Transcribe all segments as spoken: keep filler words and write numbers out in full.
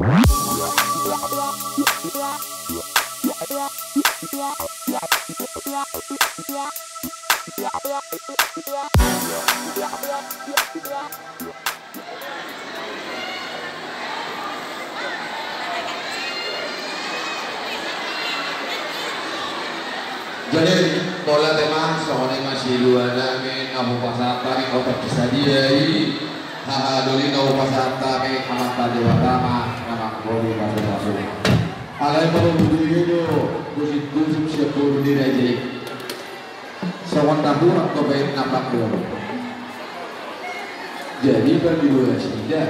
Jadi, pola tema, songon i ma siluanami na hupasahat hami, otak sadia i, haha doli na hupasahat hami, Amanta Debata ma na mangkorhon pasu-pasu. Alai molo budi do, gosip-gosip sian boru ni raja i. Songon na hurang do baen na pangke on. Jadi bagi dua sida.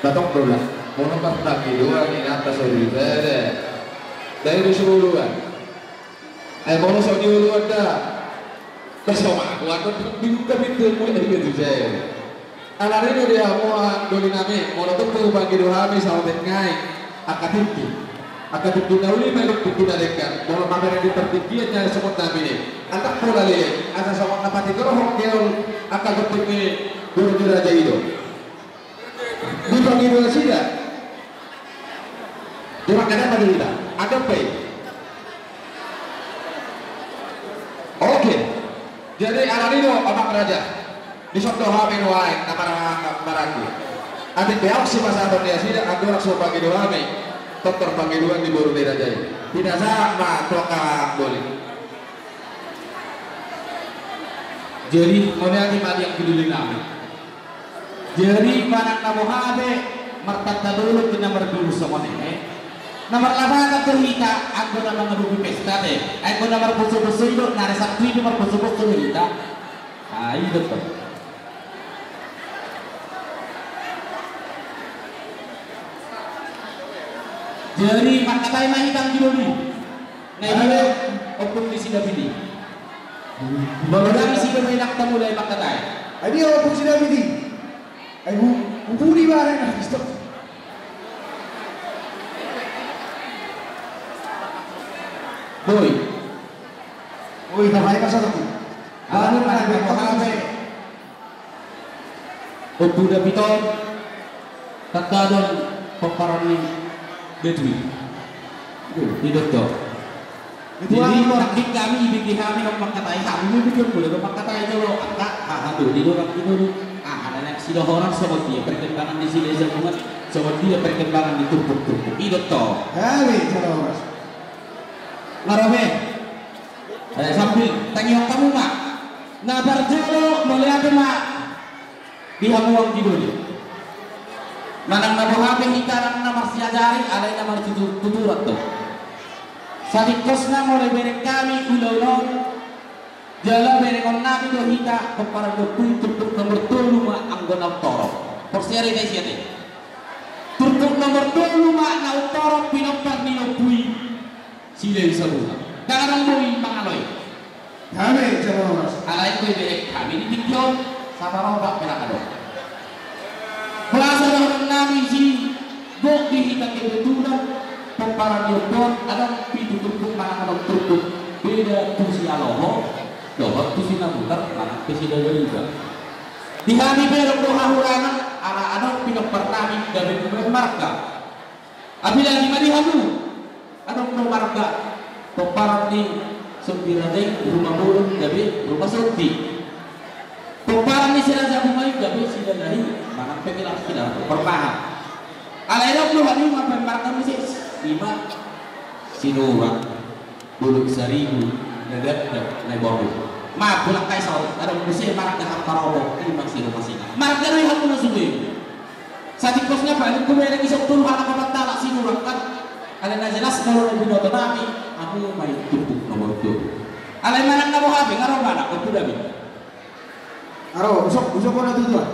Datang do lah. Molo pas pangke dua ni nanta sori bere. Dari di suluan. Ai molo so di uluan da. Pas so mangku atau bingung ka pintu mulai gitu saya. Alani do di hamu anggo dolinami, molo tung tu pangke dua hami saotik ngai, angka tingki. Angka tingki na uli ma tingki na denggan, molo mamereng di partingkian na songon nami ni. Antak pola lele, asa songon na patigor hongkeon, angka tingki ni boru ni raja i do. Di pangke dua sida. Di pangke dua sida. Ada pe. Oke. Jadi alani do, Amang Raja. Dison do hami nuaeng na maranggi. Atik pe ahu sipasahaton ni nasida, andorang so pangke dua hami. Tongtong pangke dua ni boru ni raja i. Pinasahat ma tu angka doli. Jadi mauliate ma di angka doli nami. Jadi manang na boha be martanda dolok di na marbiru songon i, na marlapatan do hita anggo na mangadopi pesta te, anggo na marboso-boso i do, na resap tu i do marboso-boso do hita. Ai do tong. Jadi mangkatai ma hita anggo doli. Na i do ompung ni si David i. Molo dang si David i nang tamu lai mangkatai. Ai dia ompung si David i. Ai hu hupudi barang na bisto. Boi. Boi, tapai masa tu. Anu na na na na. Ompu David on, tangkadon pomparan ni Betwi. Didok do. Jadi nangkin hami, ibege hami nang mangkatai, hami ma ibege on molo nang mangkatai jolo, angka haha do didok nangkin on. Aha na naeng sidohonon songon dia perkembangan di Silahisabungan, songon dia perkembangan di turpuk-turpuk. Didok do. Hami jolo. Nga ro be. Eh, sambil tangihon hamu ma. Na parjolo mauliate ma di hamu anggi doli. Manang na boha pe hita nang na marsiajari, alai na martutur-tuturan do. Satingkosna molo ibereng hami ulaon on, jala berengon nami do hita pomparan ni ompu i, turpuk nomor tolu ma anggo na umtorop. Porsea do hita i sian i. Turpuk nomor tolu ma na umtorop pinompar ni ompu i. Silahisabungan. Dang adong boi mangaloi. Hami jolo. Alai anggo ibereng hami di tingki on, saparompak pe dang adong. Boasa dohonon nami si gok di hita kebetulan pomparan ni ompu on adong pitu turpuk manang adong turpuk beda tu si Aloho dohot tu si Nabutar manang pe si Dagariba. Di hami pe adong do hahurangan ala adong pinompar nami gabe marga. Apalagi ma di hamu, adong do marga pomparan ni Sondi Raja i, Ruma Bolon gabe Ruma Sondi. Pomparan ni Silahisabungan i gabe Silalahi, manang pe Silalahi, Silalahi. Alai adong do hamu marga muse, ima Sinurat. Bolon Saribu, na ganda, na i boru. Maaf, bulak kai saur, adong muse marga Hamparomok, ima si Ruma Singa. Marga do i hamu na sude. Satingkosna paling hubereng i so tolu halak opat halak Sinurat kan. Alai na jelas molo na binoto nami, hamu ma i turpuk nomor tolu. Alai manang na boha pe, nga ro ma na, ompu David. Nga ro, usok, usok ho na tutu an.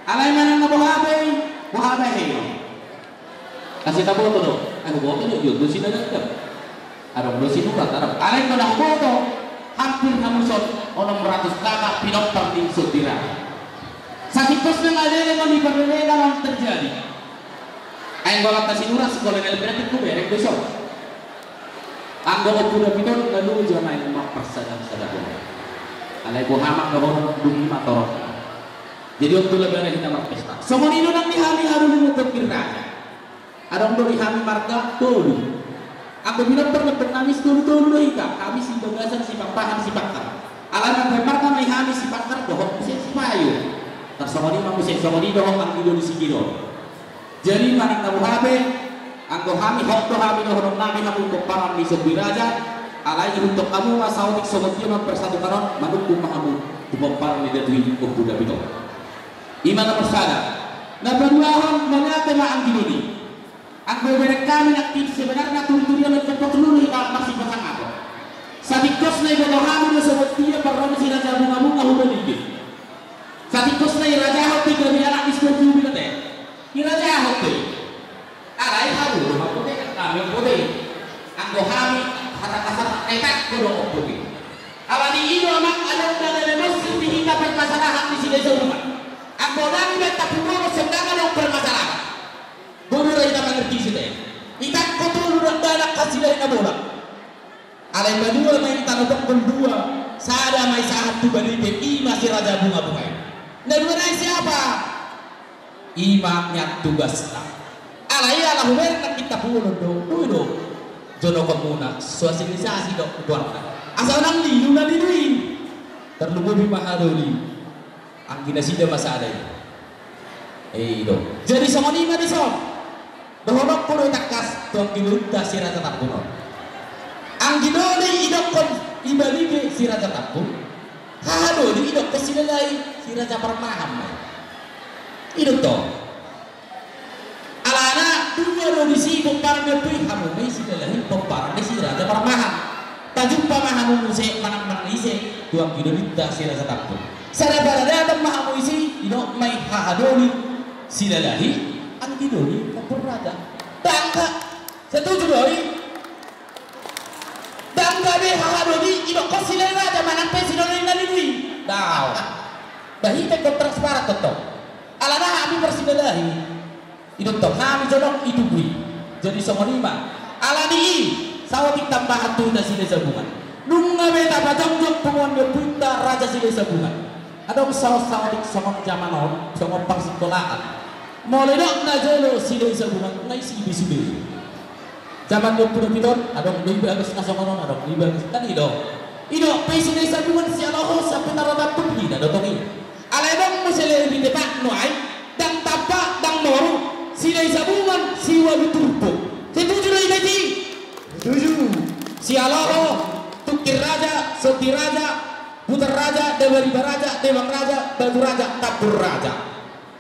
Alai manang na boha pe, boha pe he. Asi taboto do, ai huboto do, i do si na ganda. Adong do Sinurat, adong. Alai molo na huboto, hampir hamu son onom ratus kakak pinompar ni Sondi Raja. Satingkosna nga leleng on, di parleleng on terjadi. Ai anggo hata Sinurat, si Kolonel Peretik hubereng do son. Anggo ompu David on na loja naeng marpasadang-sadang. Alai boha ma dohonon, dung i ma torop. Jadi on tu labana hita marpesta. Songon i do nang di hami hamu di Muntong Girna. Adong do di hami marga tolu. Anggo binompar lempeng nami tolu-tolu do hita, hami Sibagasan, Sipangpahan, Sipangkar. Alana pe marga ma i hami Sipangkar dohot muse Sipayo. Tarsongon i ma muse songon i dohot anggi doli sigi do. Jadi manang na boha pe, anggo hami hot do hami dohonon nami hamu pomparan ni Sondi Raja. Alai ihuthon hamu ma saotik songon dia ma persatuan on, manungkun ma hamu tu pomparan ni datu i Ompu David on. I ma nomor sada. Na paduahon, mauliate ma anggi doli. Anggo ibereng hami nangkin sebenarna turi-turion on, jempol tulu do hita marsipasangaphon. Satingkosna iboto hami do songon dia parroha ni si Raja Bungabunga hu Balige. Satingkosna irajahon do i gabe anak ni Sitorus Jubil ate. Irajahon do i. Alai hamu do mamboto, hami mamboto. Anggo hami hata kasar na itangko do mamboto. Alani i do amang adong na gabe mosir di hita permasalahan ni Silahisabungan. Anggo nami baen tapuhon songon i adong permasalahan. Boi do hita mangerti site. Itangko tolu dakdanak hasilahi na bolak. Alai madua ma i tano tonggol dua, sada ma i sahat tu Balige, i ma si Raja Bungabunga i. Na dua nai siapa? I ma nian tugasna. Alai ala hubereng nangkin tapuhon do, boi do jonokhonmuna, sosialisasi do tu angka. Asa unang lilu na lilu i. Tarlumobi ma haha doli. Anggi nasida ma sada i. I do. Jadi songon i ma dison. Dohononku do i tangkas tu anggi dolinta si Raja Tambun on. Anggi doli idokkon i Balige si Raja Tambun. Haha doli idokkon Silalahi si Raja Parmahan ma i. I do tong. Alana dua do disi pomparan ni ompu i, hamu ma i Silalahi pomparan ni si Raja Parmahan. Tajumpa ma hamu muse manang-manang ise tu anggi dolinta si Raja Tambun. Sada paradaton ma hamu isi, didok ma i haha doli Silalahi, anggi doli Tambun Raja. Dangka. Setuju do i? Dangka be haha doli idokkon Silalahi Raja manang pe sidoli na lilu i. Dao. Bah hita ingkon transparan tongtong. Alana hami parsilalahi. I do tong hami jonok i tubu i. Jadi songon i ma. Alani i, saotik tambahan tu hita Silahisabungan. Nunga be tapajongjong punguan ni ompunta Raja Silahisabungan. Adong saotik-saotik songon jaman on, songon parsikolaan. Molo didok na jolo Silahisabungan, nga isi be sude. Jaman ni ompu David on, adong do i bagas na songon on, adong do i bagas. Kan i do. I do, pe Silahisabungan, Sialoho, sampe Tarotambun, hita do tong i. Alai adong muse lebih tepat nuaeng, ndang Tamba, ndang Moru, Silahisabungan, Siualu Turpuk. Setuju do i, Beti? Setuju. Sialoho, Tungkir Raja, Sondi Raja, Butar Raja, Dabariba Raja, Demang Raja, Batu Raja, Tambun Raja.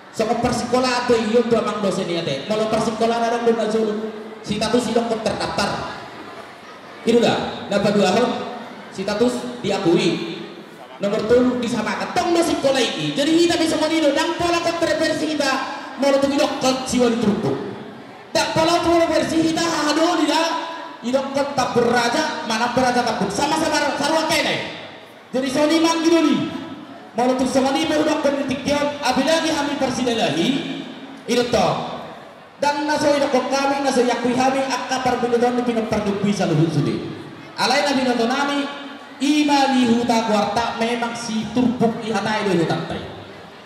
Songon parsikolaan do i, i do amang dosen i ate. Molo parsikolaan adong do na jolo. Sitatus idokkon terdaftar. I do da, na paduahon, sitatus diakui. Nomor tolu disamakan. Tong do sikola i. Jadi hita pe songon i do, ndang pola kontroversi hita molo tung idokkon Siualu Turpuk. Ndang pola kontroversi hita haha doli da idokkon Tambun Raja, manang pe Raja Tambun. Sama-sama saruan kene. Jadi songon i ma anggi doli. Molo tung songon i pe hudokkon di tingki on, apalagi hami parsilalahi, i do tong. Ndang na so idokkon hami, na so iakui hami angka parbotoon ni pinompar ni ompu i saluhut sude. Alai na binoto nami, i ma di huta goarta, memang si Turpuk i hatai do i hutanta i.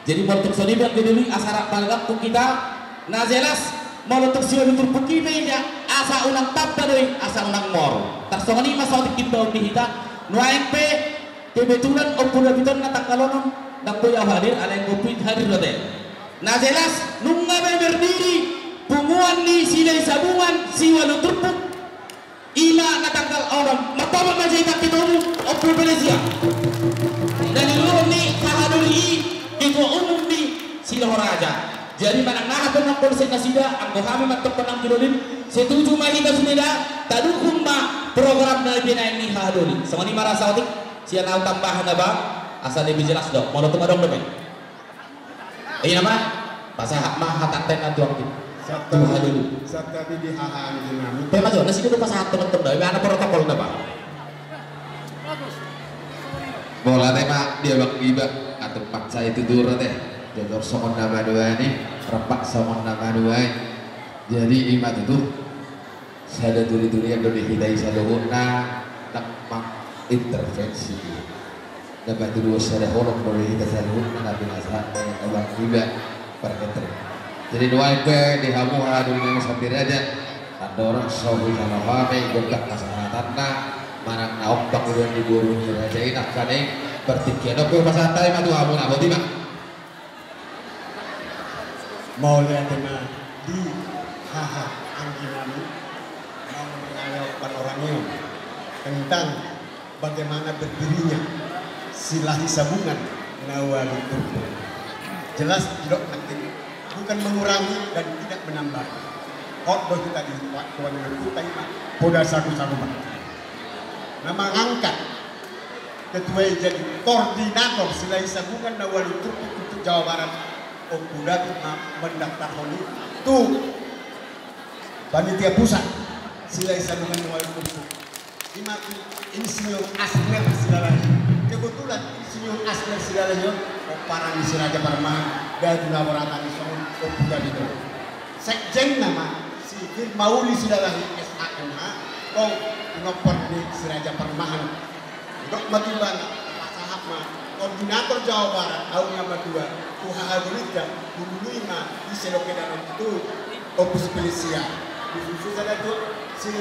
Jadi molo tung songon i pe anggi doli, asa rap mangalangkung hita, na jelas molo tung Siualu Turpuk i pe, asa unang Tamba do i, asa unang Moru. Tarsongon i ma saotik himbaon ni hita, nuaeng pe kebetulan ompu David on na tanggal onom ndang boi ahu hadir, alai anggo ompu i hadir do ate. Na jelas nunga be berdiri punguan ni Silahisabungan, Siualu Turpuk. I ma na tanggal onom, martopot ma jo hita ketua umum, Ompu Eklesia. Na niluluhon ni haha doli i, ketua umum ni Silaho Raja. Jadi manang na aha pe na pola sian nasida, anggo hami mandokkon anggi doli, setuju ma hita sude da, tadukung ma program na binaen ni haha doli. Songon i ma ra saotik, sian ahu tambahan na ba, asa lebih jelas do, molo tung adong dope. Inna ma, pasahat ma hatanta inna tu anggi. Santa, tu haha doli. Santa di haha anggi nami. Pe ma jo, nasida do pasahat teman-teman, ima na protokol na ba. Mauliate ma di abang iba, atur paksa itu dura te. Jajor songon na manuai ni, repak songon na manuai. Jadi ima tutu. Sada turi-turian do di hita i saluhutna, ndang mangintervensi. Na patuduhon sada holong do di hita saluhutna, na pinasahat ni abang iba parkentri. Jadi nuaeng pe di hamu hahadoli nami Sandi Raja, andorang so hujalo hami gondang hasahatanna manang na ombak i di boru ni raja i nangkaning partingkian on pe pasahat hami ma tu hamu na boti ma. Mauliate ma di haha anggi nami. Mau mengalehon panorangion tentang bagaimana berdirinya Silahi Sabungan na ualu turpuk. Jelas didok nangkin bukan mengurangi dan tidak menambah. Hot do hita di waktu anu kita ima poda sagu-sagu ma. Na mangangkat ketua i jadi koordinator Silahi Sabungan na ualu turpuk untuk Jawa Barat. Ompu David ma mendaftarhon i tu panitia pusat Silahi Sabungan na ualu turpuk. Ima tu Insinyur Asner Silalahi. Kebetulan Insinyur Asner Silalahi on pomparan ni Si Raja Parmahan, datu na boratan i songon Ompu David on. Sekjenna ma si Firmauli Silalahi, S H M H, tong pinompar ni Si Raja Parmahan. Didok ma tu ibana, pasahat ma koordinator Jawa Barat, au na matua tu hahadolinta, dulu i ma ise dope dalan tu Ompu Sipilis i. Disusun sada tu si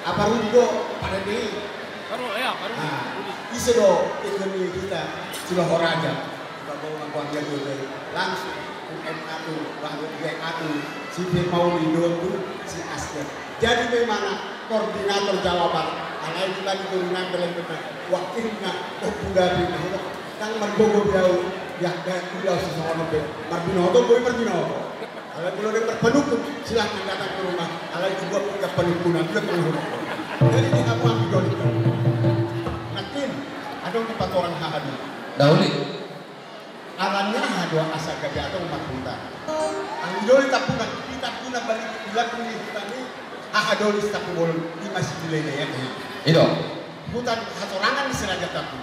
Aparudi do pada dei. Paruli, ya, Paruli. Nah, ise do ikon ni hita Siloho Raja. Bapak bapak dia dulu langsung U M A tu, baru dia atu si Firmauli do tu si Asner. Jadi memang koordinator Jawa Barat. Alai di bagi turunan belum pernah wakilna Ompu David dahulu. Kan margogo biau, ya, dan udah sesuatu be. Marbinoto, boy marbinoto. Alai kalau dia berpenukun, silahkan datang ke rumah. Alai juga punya penukun, dia penukun. Jadi di hamu anggi doli. Nakin, adong di patorang hahadu. Dauli. Alani aha do asa gabe adong marhuta. Anggi doli Tampunan, di Tampunan balik di lampung di hutan i, hahadoli si Tampubolon, i ma si Buleleng, ya, kan? Ido. Hutan hatorangan ni si Raja Tampu.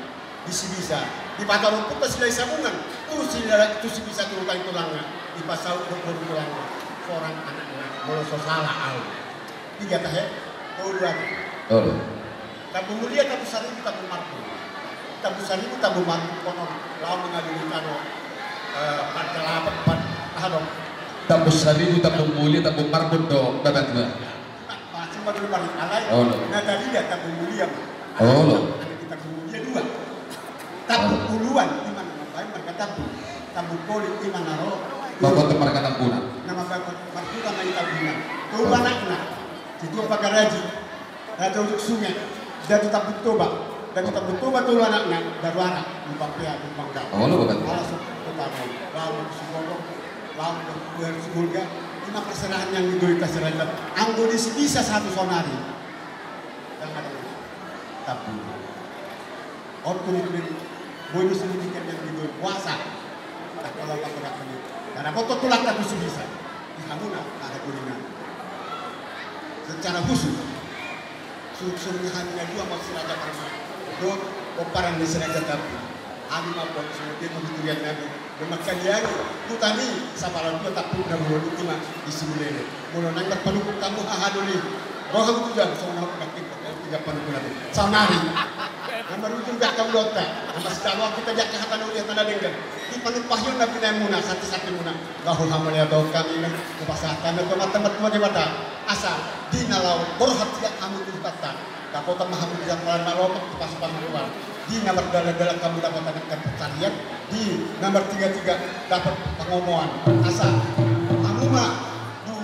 Di Sibisa, di patorang huta Silahi Sabungan, tu Sila-, tu Sibisa tu hutan tulangna, di pasaut do boru tulangna, seorang anakna, molo so salah au. Tiga tahe, tolu lagi. Tolu. Tambu Mulia, Tambu Saribu, Tambu Marbun. Tambu Saribu, Tambu Marbun, konon, laho mangalului tano, eh, Pardalapan, Pard-, aha do? Tambu Saribu, Tambu Mulia, Tambu Marbun do, babat dua. Nah, masing baru mari alai. Oh, lo. Nah, tadi dia Tambu Mulia, Mas. Oh, lo. Ada di Tambu Mulia dua. Tambu Uluan, ima na mambahen marga Tambu. Tambu Poli, ima na ro. Bapak tu marga Tampunan. Nama bapak, marga Tampunan. Tuh anakna. Situa Pagaraji. Raja Ujung Sungai. Datu Tambu Toba. Datu Tambu Toba tolu anakna. Daruara. Lupa pea, lupa enggak. Oh, lo, bapak. Alas, lupa. Lalu, Sugoro. Lalu, Sugoro. Ima perserahan yang di Goita Seraja. Anggo di Sibisa satu sonari. Yang ada. Tambu. On komitmen, boi do sinidikan yang diboi puasa. Nah, kalau kata kata ini, karena kau tuh tulak tak bisa bisa. Di hamuna, ada kuningan. Secara khusus, suruh suruh hanya dua mau si Raja Karma. Dua, komparan di si Raja Tapi. Hami mau buat suruh dia mau durian nabi. Demakan dia ni, hutan ni, sapala dua tapuk na bulu ni ima, di si Buleleng. Molo nang marpanungkun hamu hahadoli. Roha mu tu jam, songon na hukun bakti. Tiga puluh bulan. Saunari. Na marujung jangka ulonta. Na masijalo kita jangka hata na ulian na denggan. Di panumpahion na binaen muna, santi-santi muna. Laho hamauliateon hami na, hupasahat hami tu Amanta Martua Debata. Asa, di na laho, borhat sian hamu tu hutanta. Dapotan ma hamu di jangkalan na lomak, di pasu-pasu Tuhan. Di na mardalan-dalan hamu dapotan angka pansarian. Di na martiga-tiga, dapat pangomoan. Asa, hamu ma, du-,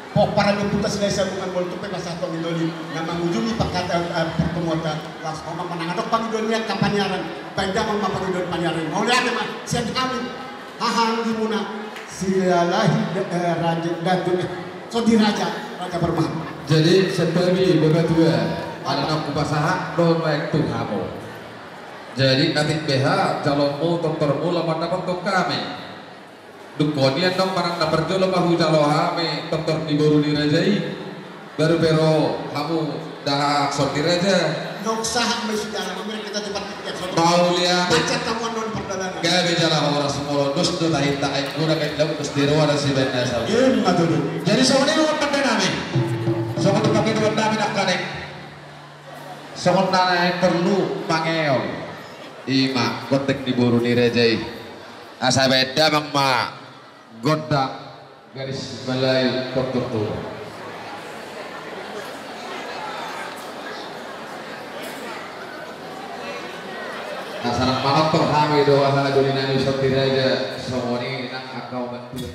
Pomparan ni Ompunta Silahi Sabungan, molo tung pe pasahat pangidoli na mangujungi pangkata, eh, pertemuanta, laos ma manang adong pangidoli ni angka paniaran, baen damang ma pangidoli paniaran. Mauliate ma sian hami, haha anggimuna, Silalahi, eh, Raja, Datu, eh, Sondi Raja, Raja Parmahan. Jadi, santabi, Bapak Tua, ala na hupasahat do baen tu hamu. Jadi, natik beha, jaloonmu, tortormu, lam mandapothon hami. Dung hon i annon manang na parjolo ma hujalo hami tortor ni boru ni raja i. Baru pe ro hamu dahahang son ni raja. Naung sahat ma i sudah, mamereng kita cepat tiket. Mauliate. Macet hamu annon pardalanan. Gabe jala horas molo dos do tahinta aek guna, aek laut dos di roa na sibaen na sau. Ima tutu. Jadi songon i do pande nami. Songon i pande nami nangkaning. Songon na naeng porlu mangeon. Ima gondang ni boru ni raja i. Asa baen damang ma gondang. Gadis Malayu Tortor Tubu. Asa nang manonton hami do aha doli nami Soki Raja songon i nang angka obat tu.